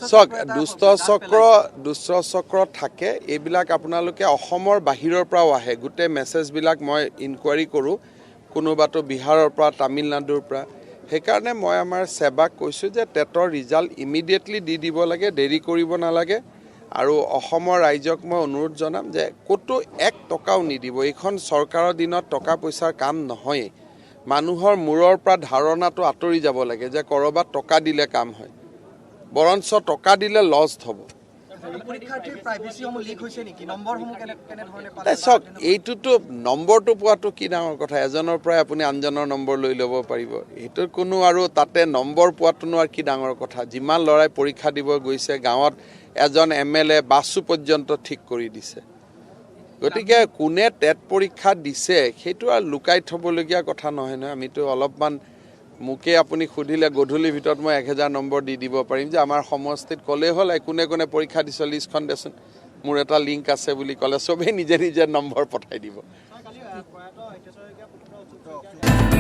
চাওক, দুষ্ট চক্ৰ থাকে এইবিলাক। আপোনালোকে অসমৰ বাহিৰৰ পৰাও আহে। গোটেই মেছেজবিলাক মই ইনকুৱাৰী কৰোঁ, কোনোবাটো বিহাৰৰ পৰা, তামিলনাডুৰ পৰা। সেইকাৰণে মই আমাৰ ছেবাক কৈছোঁ যে টেটৰ ৰিজাল্ট ইমিডিয়েটলি দি দিব লাগে, দেৰি কৰিব নালাগে। আৰু অসমৰ ৰাইজক মই অনুৰোধ জনাম যে ক'তো এক টকাও নিদিব। এইখন চৰকাৰৰ দিনত টকা পইচাৰ কাম নহয়েই। মানুহৰ মূৰৰ পৰা ধাৰণাটো আঁতৰি যাব লাগে যে ক'ৰবাত টকা দিলে কাম হয়। বৰঞ্চ টকা দিলে লষ্ট হ'ব। পৰীক্ষাৰ্থীৰ প্ৰাইভেচিসমূহ লিক হৈছে নেকি? নম্বৰসমূহ কেনেধৰণে পালে? এই চাওক, এইটোতো নম্বৰটো পোৱাটো কি ডাঙৰ কথা? এজনৰ পৰাই আপুনি আনজনৰ নম্বৰ লৈ ল'ব পাৰিব। সেইটোৰ কোনো আৰু তাতে নম্বৰ পোৱাটোনো আৰু কি ডাঙৰ কথা? যিমান ল'ৰাই পৰীক্ষা দিব গৈছে, গাঁৱত এজন এমএলএ বাছো পৰ্যন্ত ঠিক কৰি দিছে। গতিকে কোনে টেট পৰীক্ষা দিছে, সেইটো আৰু লুকাই থ'বলগীয়া কথা নহয় নহয়। আমিতো অলপমান মোকে আপুনি সুধিলে গধূলিৰ ভিতৰত মই 1000 নম্বৰ দি দিব পাৰিম যে আমাৰ সমষ্টিত ক'লেই হ'ল, এই কোনে কোনে পৰীক্ষা দিছ, লিষ্টখন দেচোন, মোৰ এটা লিংক আছে বুলি ক'লে চবেই নিজে নিজে নম্বৰ পঠাই দিব। কালি প্ৰয়াত হিতেশ্বৰ শইকীয়া পুত্ৰ অচ্যুত।